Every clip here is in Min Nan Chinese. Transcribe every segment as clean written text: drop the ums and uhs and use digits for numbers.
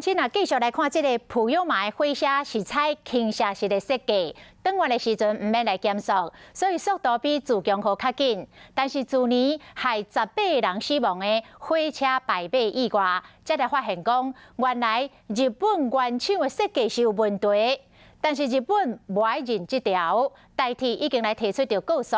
親啊，繼續來看這个普悠瑪的火車是採傾斜式的設計，轉彎的時陣毋免來減速，所以速度比自強號較緊。但是去年害18個人死亡的火車敗馬意外，才來發現講，原來日本原廠的設計是有問題。但是日本無愛認這條，台鐵已經來提出著告訴。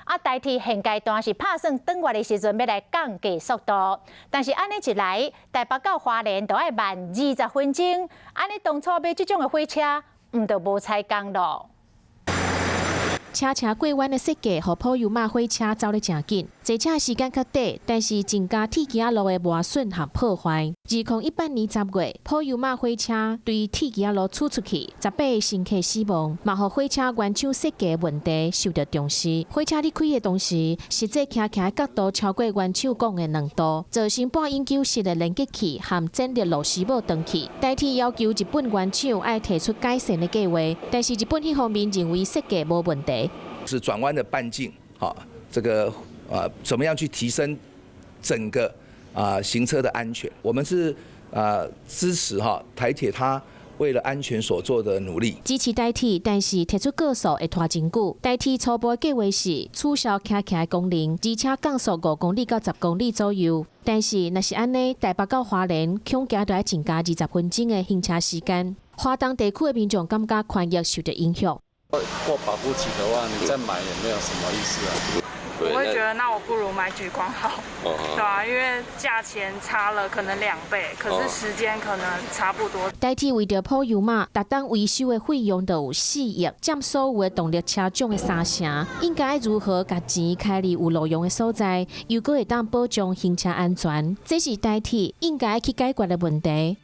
啊，台鐵現階段是拍算轉彎的時陣欲來降低速度，但是按呢一來，台北到花蓮都愛慢20分鐘，按呢當初買這種的火車，毋就無彩工囉。車車過彎的設計，予普悠瑪火車走得誠緊，坐車時間較短，但是增加鐵枝仔路的磨損和破壞。2018年10月，普悠瑪火車對鐵枝仔路竄出去，18個乘客死亡，嘛予火車原廠設計問題受到重視。火車咧開的當時，實際騎行的角度超過原廠講的2度，造成半永久式的連結器和剪力螺絲帽斷去。台鐵要求日本原廠愛提出改善的計畫，但是日本彼方面認為設計無問題。是轉彎的半徑，好，這個啊，怎麼樣去提升整個啊行車的安全？我們是啊支持哈台鐵，它為了安全所做的努力。支持台鐵，但是提出告訴會拖真久。台鐵初步計劃是取消騎行的功能，而且降速5公里到10公里左右。但是若是按呢，台北到花蓮恐驚就愛增加20分鐘的行車時間。華東地區的民眾感覺權益受到影響。過保護期的話，你再買也沒有什麼意思啊。我會覺得，那我不如買莒光號，對啊，因為價錢差了可能2倍，可是時間可能差不多。台鐵為著普悠瑪，逐冬維修的費用就有4億，佔所有的動力車種的三成。應該如何共錢開佇有路用的所在，又閣會當保障行車安全？這是台鐵應該去解決的問題。